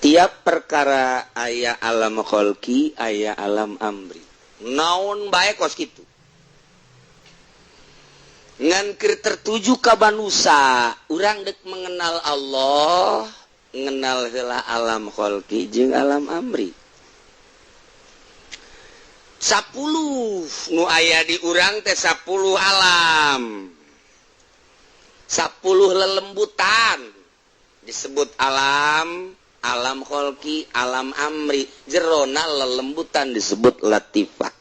Tiap perkara aya alam kholqi, aya alam amri. Naon bae kos kitu. Ngan keur tertuju ka manusa, urang dek mengenal Allah, ngenal heula alam kholqi jeung alam amri. 10 nu aya di urang teh, 10 alam, 10 lelembutan disebut alam, alam kholqi, alam amri. Jerona lelembutan disebut latifah.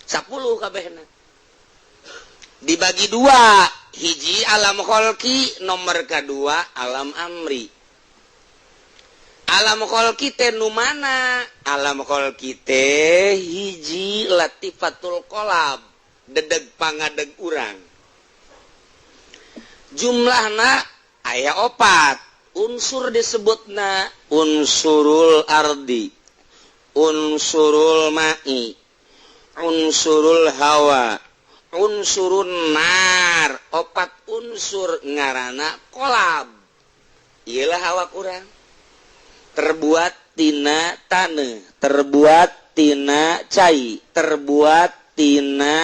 10 kabehna dibagi dua, hiji alam kholqi, nomor kedua alam amri. Alam kholqi teh nu mana? Alam kholqi teh hiji latifatul qolab, dedeg pangadeg urang. Jumlahna aya opat unsur, disebutna unsurul ardi, unsurul ma'i, unsurul hawa, unsurun nar. Opat unsur ngarana kolab. Iyalah, awak urang terbuat tina tanah, terbuat tina cai, terbuat tina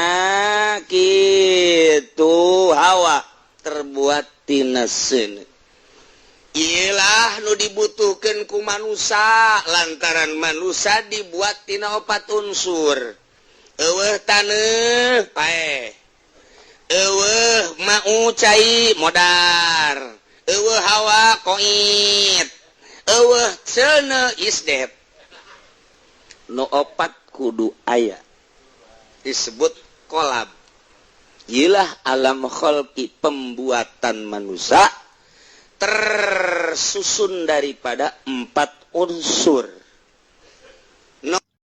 kitu hawa, terbuat tina seuneu. Iyalah nu dibutuhkan ku manusia, lantaran manusia dibuat tina opat unsur. Euweuh taneuh, paeh. Euweuh mau cai, modar. Euweuh hawa, koit. Euweuh seuneu, isdet. Nu opat kudu aya, disebut kolab. Iyalah alam kholqi, pembuatan manusia tersusun daripada empat unsur.